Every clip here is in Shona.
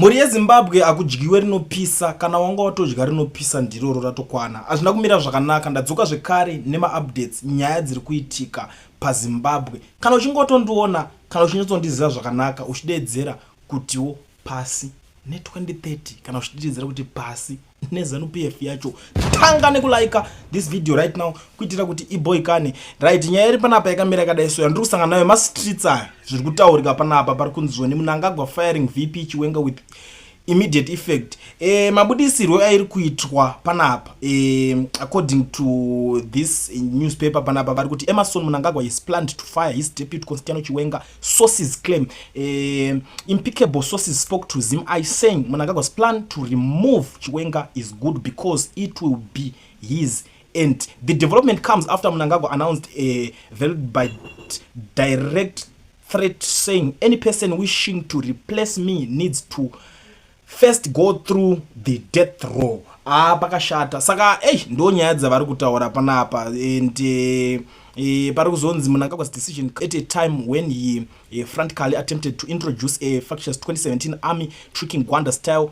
Mhuri yeZimbabwe, hakudyiwe rinopisa. Kana wanga watodya rinopisa, ndiroro ratokwana. Hazvina kumira zvakanaka. Ndadzoka zvekare nemaupdates, nyaya dziri kuitika paZimbabwe. Kana uchinge watondiona, kana uchinyatsondiziva zvakanaka, uchideedzera kutiwo pasi ne2030, kana uchideedzera kuti pasi neZANU PF yacho, tanga nekulaika this video right now kuitira kuti iboikane. Right, nyaya iri panapa yakamira yakadai. So yandiri kusangana nayo mastreets aya, zviri kutaurika panapa, pari kunziwo neMnangagwa firing VP Chiwenga with immediate effect. Mabudisirwo airi kuitwa panapa, according to this newspaper panapa, vari kuti Emmerson Mnangagwa is planned to fire his deputy Constantino Chiwenga, sources claim. Impeccable sources spoke to ZimEye saying Mnangagwa's plan to remove Chiwenga is good because it will be his, and the development comes after Mnangagwa announced a valid by direct threat, saying, "Any person wishing to replace me needs to first go through the death row." Ah, pakashata. Saka ei, ndo nyaya dzavari kutaura panapa. And pari kuzonzi Mnangagwa's decision at a time when he frantically attempted to introduce a factious 2017 army tricking Gwanda style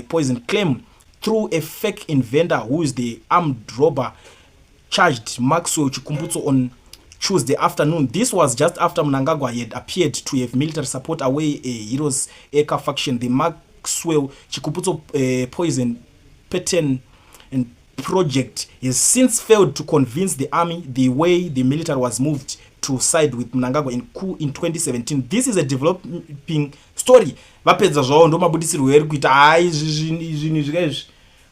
poison claim through a fake inventor who is the armed robber charged Maxwell Chikumbutso on Tuesday afternoon. This was just after Mnangagwa had appeared to have military support away a Heroes Acre faction. The Maxwell Chikumbutso poison pattern and project has since failed to convince the army the way the military was moved to side with Mnangagwa in coup in 2017. This is a developing story. Vapedza zvavo, ndo mabudisirwo eri kuita. Hai, zvinhu zvika izvi,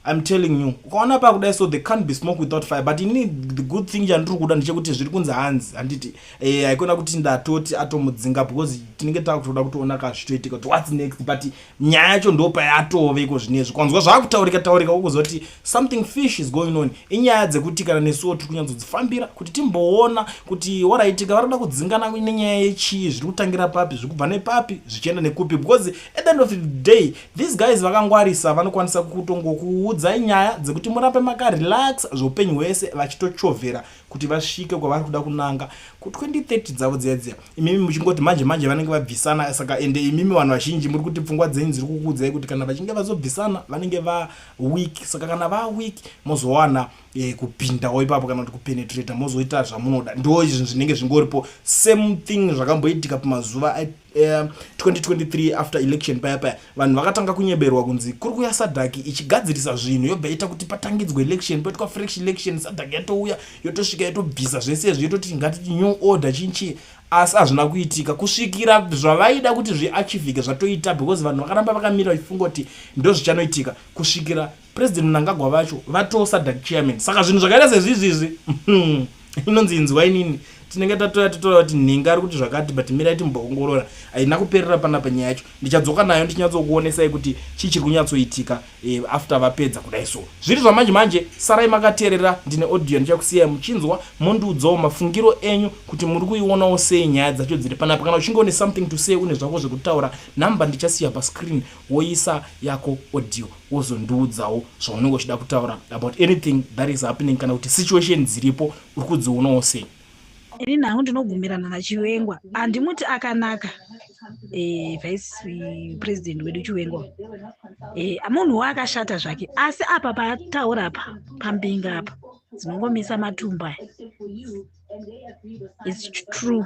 I'm telling you, ukaona pakudai so, there can't be smoke without fire. But ini the good thing chandiri kuda ndechekuti zviri kunzi hanzi, handiti, haikona kuti ndatoti atomudzinga, because tinenge takutoda kutoona kazvitoitika kuti what's next. But nyaya yacho ndo payatove iko zvinezvi, kwanzwa zvakutaurika taurika, ukuziva kuti something fish is going on. Inyaya dzekuti kana nesuwo tiri kunyatsodzifambira kuti timboona kuti waraitika, vari kuda kudzingana nenyaya yechii, zviri kutangira papi, zviri kubva nepapi, zvichienda nekupi, because at the end of the day these guys vakangwarisa, vanokwanisa kutongokuudzai nyaya dzekuti murambe makarelax zveupenyu hwese, vachitochovhera kuti vasvike kwavari kuda kunanga ku2030 dzavo dziya dziya. Imimi muchingoti manje manje vanenge vabvisana. Saka ende imimi vanhu vazhinji muri kuti pfungwa dzenyu dziri kukuudzai kuti kana vachinge vazobvisana vanenge vaweak. Saka kana vaweak, mozowana kupindawo ipapo kana kuti kupenetrata, mozoita zvamunoda. Ndo izvi zvinenge zvingoripo. Same thing zvakamboitika pamazuva 2023 after election paya paya, vanhu vakatanga kunyeberwa kunzi kuri kuya SADC ichigadzirisa zvinhu, yobva ita kuti patangidzwe election, poitwa fresh election. SADC yatouya, yotosvika, yotobvisa zvese izvi, yototi ngatiti new order chinchi. Asi hazvina kuitika kusvikira zvavaida kuti zviachivhike zvatoita, because vanhu vakaramba vakamira vachifunga kuti ndo zvichanoitika kusvikira President Mnangagwa vacho vatoo SADC chairman. Saka zvinhu zvakaita sezvizvizvi inonzi inzwa inini, tinenge tatoya totaura kuti nhinga ari kuti zvakati, but mirai timboongorora. Haina kuperera panapa nyaya yacho, ndichadzoka nayo ndichinyatsokuonesai kuti chii chiri kunyatsoitika after vapedza kudai. So zviri zvamanje manje, sarai makateerera. Ndine audio ndichakusiyai muchinzwa, mondiudzawo mafungiro enyu kuti muri kuionawo sei nyaya dzacho dziri panapa. Kana uchinge une something to say, une zvako zvekutaura, namba ndichasiya pascreen, woisa yako audio, wozondiudzawo zvaunenge uchida kutaura about anything that is happening, kana kuti situation dziripo uri kudzionawo sei. Ini nhangu ndinogumirana naChiwenga. Handimuti akanaka, vice president wedu Chiwenga, munhu waakashata zvake, asi apa paataura apa pambinga apa dzinongomisa matumbu aya, it's true,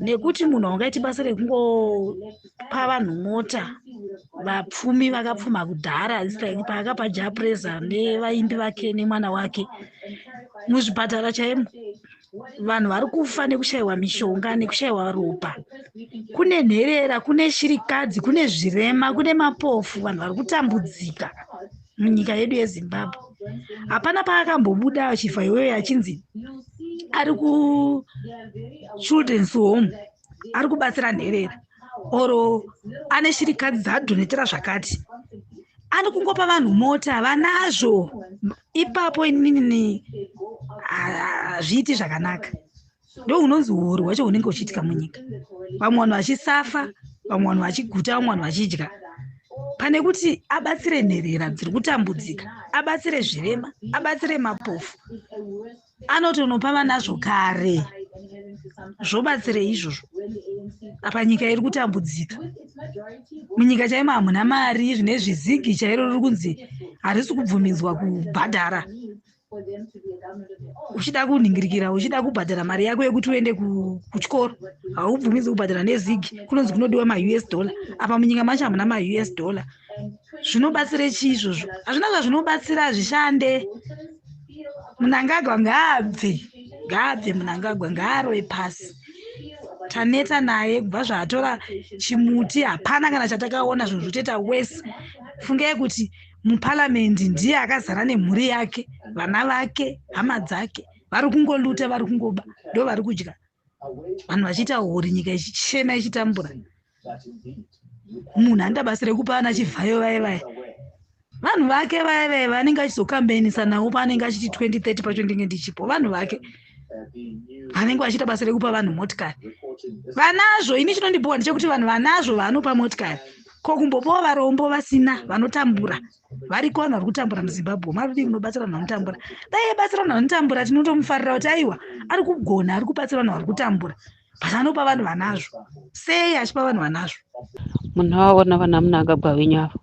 nekuti munhu haungaiti basa rekungopa vanhu mota, vapfumi vakapfuma kudhara. It's like paakapa Jah Prayzah nevaimbi vake nemwana wake. Muzvipatara chaimo vanhu vari kufa nekushayiwa mishonga, nekushayiwa ropa. Kune nherera, kune shirikadzi, kune zvirema, kune mapofu, vanhu vari kutambudzika munyika yedu yeZimbabwe. Hapana paakambobuda achibva iweyo achinzi ari kuchildren's home, ari kubatsira nherera, oro ane shirikadzi dzaadhonetera zvakati. Ari kungopa vanhu mota vanazvo ipapo. Inini hazviiti zvakanaka. Ndo unonzi uori hwacho hunenge huchiitika munyika, vamwe vanhu vachisafa, vamwe vanhu vachiguta, vamwe vanhu vachidya, pane kuti abatsire nherera dziri kutambudzika, abatsire zvirema, abatsire mapofu. Anotonopa vanazvo kare. Zvobatsirei izvozvo apa nyika iri kutambudzika? Munyika chaimo hamuna mari, zvine zvizigi chairo riri kunzi harisi kubvumidzwa kubhadhara. Uchida kunhingirikira, uchida kubhadhara mari yako yekuti uende kuchikoro, haubvumidzwi kubhadhara nezigi, kunonzi kunodiwa maUS dollar. Apa munyika macho hamuna maUS dollar. Zvinobatsire chii izvozvo? Hazvina zvazvinobatsira, hazvishande. Munangagwa ngaabve, ngaabve Munangagwa, ngaarove pasi. Taneta naye kubva zvaatora chimuti, hapana kana chatakaona, zvinhu zvotoita wese. Fungai kuti muparamende ndiye akazara nemhuri yake, vana vake, hama dzake, vari kungoluta, vari kungoba, ndo vari kudya, vanhu vachiita hori, nyika ichichema, ichitambura. Munhu anoita basa rekupa ana Chivhayo vaye vaya, vanhu vake vaya vaya vanenge achizokambenisa navo paanenge achiti 2030 pacho ndinge ndichipo. Vanhu vake vanenge vachiita basa rekupa vanhu motikari vanazvo. Ini chinondibhowa ndechekuti vanhu vanazvo vaanopa motikari, ko kumbopawo varombo vasina, vanotambura? Variko vanhu vari kutambura muZimbabwe. Marudii munobatsira vanhu vanotambura? Dai aibatsira vanhu vanotambura, tinotomufarira kuti aiwa, ari kugona, ari kubatsira vanhu vari kutambura. But anopa vanhu vanazvo. Sei achipa vanhu vanazvo? Munovaona vana Munangagwa venyu ava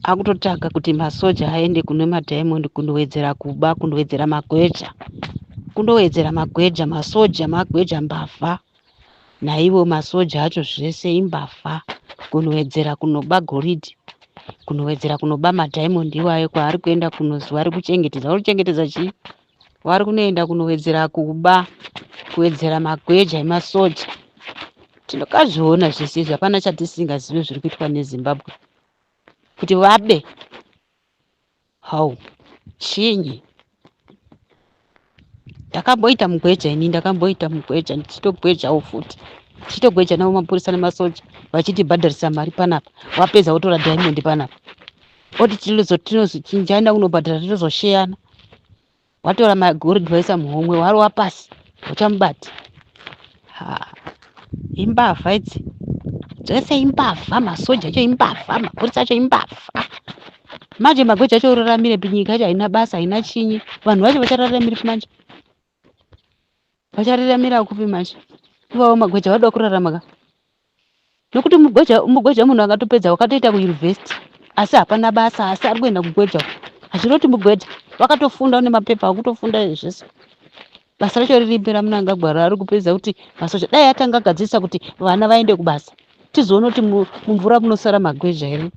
akutotsvaga kuti masoja aende kune madhaimondi kundowedzera kuba, kundowedzera magweja, kundowedzera magweja. Masoja magweja, mbavha naivo masoja acho, zvese imbavha. Kunowedzera kunoba goridhe, kunowedzera kunoba madhaimondi iwayo kwaari kuenda kunozi vari kuchengetedza. Vari kuchengetedza chii? Vari kunoenda kunowedzera kuba, kuwedzera magweja emasoja. Tinokazviona zvese izvi, hapana chatisingazive zviri kuitwa neZimbabwe kuti vabe. Hau, chinyi? Ndakamboita mugweja ini, ndakamboita mugweja, ndichitogwejawo futi, ndichitogweja navo mapurisa nemasoja, vachitibhadharisa mari panapa, wapedza wotora diamond panapa, oti tinozochinjana kunobhadhara, tinozosheyana. Watora magoridhe, waisa muhomwe, warova pasi, uchamubata. Ha, imbavha idzi dzese, imbavha. Masoja acho imbavha, mapurisa acho imbavha. Manje magweja acho oraramirepi? Nyika yacho haina basa, haina chinyi. Vanhu vacho vachararamirepi manje? Vachararamira kupi manje ivavo magweja? Vada kurarama ka, nokuti mugweja, mugweja munhu akatopedza, wakatoita kuyunivhesiti, asi hapana basa, asi ari kuenda kugweja achiroti mugweja. Vakatofunda, une mapepa akutofunda zvese. Basa racho riripi raMunangagwa raari kupedza kuti masoja? Dai atanga agadzirisa kuti vana vaende kubasa, tizoona kuti mumvura munosara magweja here.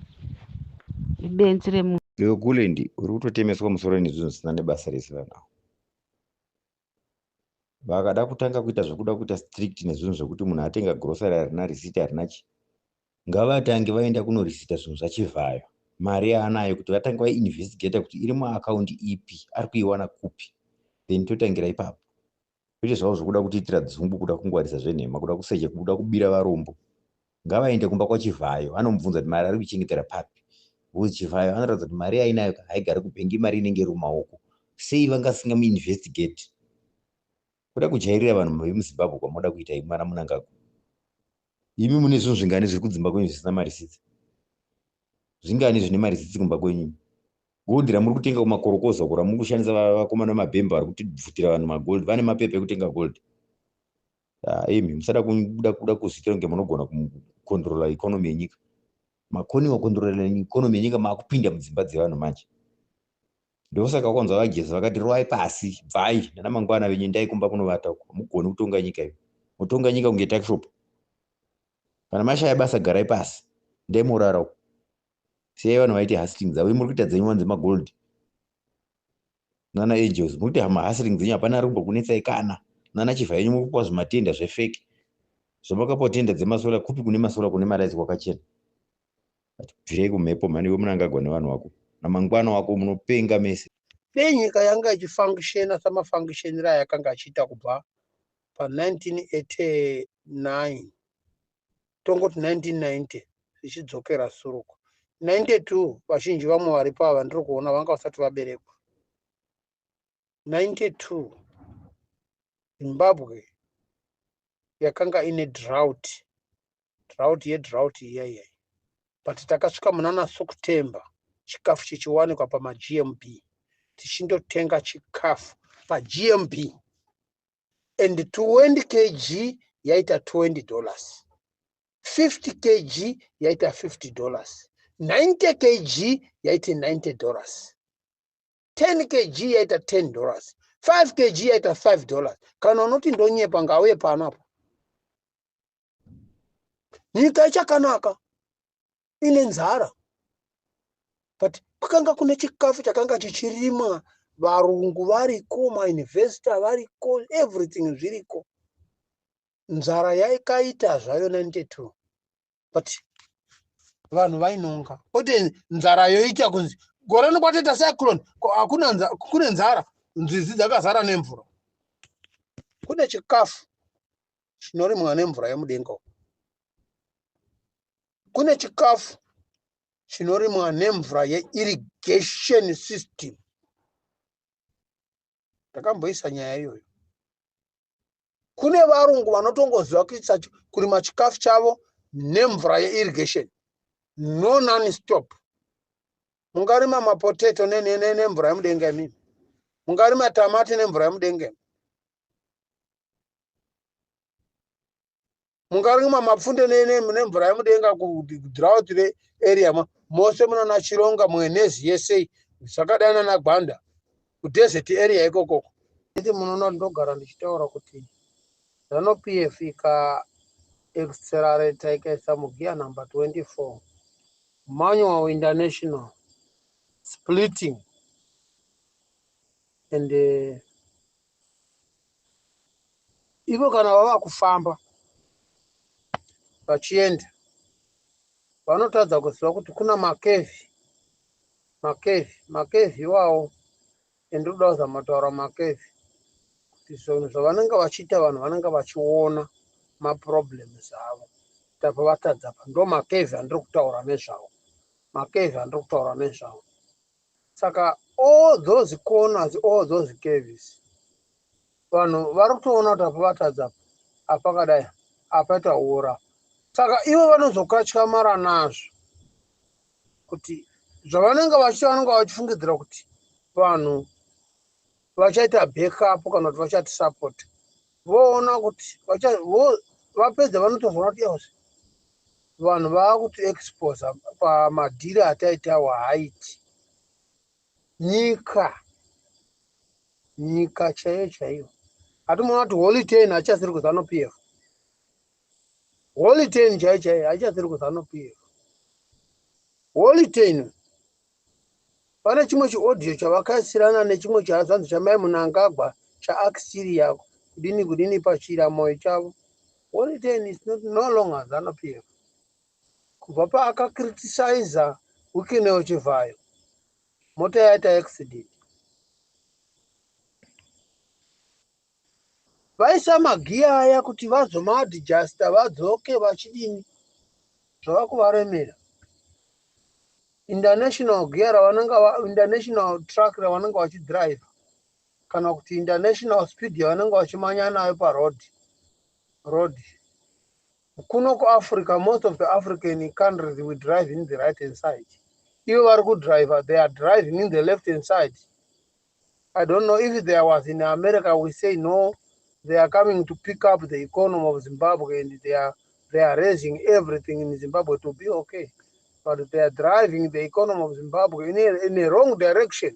Ibenzi remunhu. Iwe Kulendi, uri kutotemeswa musoro nezvinhu zvisina nebasa rese. Vanhu ava vakada kutanga kuita zvekuda kuita strict nezvinhu zvekuti munhu atenga grocery harina risiti, harina chi, ngavatange vaenda kunorisita zvinhu zvaChivhayo, mari yaanayo, kuti vatange vainvestigata kuti iri muakaundi ipi, ari kuiwana kupi, then totangira ipapo, kwete zvavo zvokuda kutiitira dzungu, kuda kungwarisa zvenhema, kuda kusecha, kuda kubira varombo. Ngavaende kumba kwaChivhayo, anomubvunza kuti mari ari kuichengetera papi, because Chivhayo anoratidza kuti mari yainayo haigari kubhengi, mari inenge iri mumaoko. Sei vangasingamuinvestigate? Kuda kujairira vanhu vemuZimbabwe kwamunoda kuita imi vana Munangagwa. Imi mune zvinhu zvingani zviri kudzimba kwenyu zvisina marisitsi? Zvingani zvine marisitsi kumba kwenyu? Gold ramuri kutenga kumakorokoza uko, ramuri kushandisa, vakomana vemabhemba vari kutibvutira vanhu magold, vane mapepa ekutenga gold? Imi musada kuda kuzviitira kunge munogona kucontrola economy yenyika. Makoniwa kucontrola economy yenyika, maakupinda mudzimba dzevanhu manje. Ndosaka wakanzwa vaGeza vakati rovai pasi, bvai nana mangwana venyu, endai kumba kunovata uko. Hamugoni kutonga nyika iyo. Mutonga nyika kunge tuckshop. Kana mashaya basa, garai pasi, ndai morara uko. Siyai vanhu vaite hustling dzavo. Muri kuita dzenyu wanze magold nana Angels, muri kuita mahustling dzenyu, hapana ari kumbokunetsai. Kana nana Chivha yenyu, muri kupuwa zvimatenda zvefake zvamakapuwa, tenda dzemasola kupi? Kune masola, kune maraisi kwakachena. Bvirei kumhepo mhani, iwe Munangagwa nevanhu vako namangwana wako, munopenga mese. Dei nyika yanga ichifunctiona samafunctioniro ayakanga achiita kubva pa1989, tongoti 1990 zvichidzokera suruko 92, vazhinji vamwe varipo ava ndiri kuona vanga vasati vaberekwa 92. Zimbabwe yakanga ine drought, drought yedrought iya iya, but takasvika munana September chikafu chichiwanikwa pamaGMB, tichindotenga chikafu paGMB, and 20 kg yaita $20. 50 kg yaita 50 dollars, 90 kg yaita 90 dollars, 10 kg yaita 10 dollars, 5 kg yaita 5 dollars. Kana unoti ndonyepa, ngauye pano apo. Nyika ichakanaka ine nzara, but kwakanga kune chikafu chakanga chichirimwa, varungu variko, mainvestor variko, everything zviriko. Nzara yaikaita zvayo 92, but vanhu vainonga kwete. Nzara yoita kunzi gore nokwatoita cyclone, hakuna, kune nzara, nzizi dzakazara nemvura. Kune chikafu chinorimwa nemvura yemudenga, kune chikafu chinorimwa nemvura yeirrigation system. Ndakamboisa nyaya iyoyo. Kune varungu vanotongoziva kuisa kurima chikafu chavo nemvura yeirrigation, no non stop. Mungarima mapotato nemvura yemudenga imimi, mungarima tamati nemvura yemudenga, mungarima mapfunde nemvura yemudenga. Kudrought area mose munana Chironga, Mwenezi, yesei zvakadai nana Gwanda, kudesert area ikokoko. Iti munoona, ndogara ndichitaura kuti ZANU PF ika accelerata, ikaisa mugear number 24, manual, international splitting and ivo kana vava kufamba vachienda, vanotadza kuziva kuti kuna macurve, macurve, macurve iwawo. Endinoda kuzama kutaura macurve kuti zvinhu zvavanenge vachiita, vanhu vanenge vachiona maproblems avo. Tabva vatadza pa ndo macurve andiri kutaura nezvawo, macurve andiri kutaura nezvawo. Saka all those corners, all those curves, vanhu vari kutoona kuti apa vatadza, apakadai, apaita ura. Saka ivo vanozokatyamara nazvo kuti zvavanenge vachiita, vanenge vachifungidzira kuti vanhu vachaita backup kana kuti vachati voona kuti vapedza, vanotozoona kuti else vanhu vaakuti exposa pamadhiri ataita wahaiti. Nyika, nyika chaiyo chaiyo, hatimoona kuti Holy Ten hachasiri kuZANU PF. Holy Ten chaiyo chaiyo hachasiri kuZANU PF. Holy Ten, pane chimwe chiaudio chavakaisirana nechimwe chazvanzi chamai Munangagwa chaakisiria kudini kudini pachiramoyo chavo. Holy Ten is not, no longer ZANU PF. Kubva paakacriticiza Wicknell Chivhayo, mota yaita accident, vaisa magiya aya kuti vazomaadjusta, vadzoke vachidini, zvava kuvaremera. International gear ravanenge, international truck ravanenge vachidhiraivha, kana kuti international speed yavanenge vachimanya nayo paroad road. Kuno kuAfrica, most of the African countries, we drive in the right hand side. Ivo vari kudriver, they are driving in the left hand side. I don't know if there was in America. We say no, they are coming to pick up the economy of Zimbabwe and they are raising everything in Zimbabwe to be okay, but they are driving the economy of Zimbabwe in a wrong direction.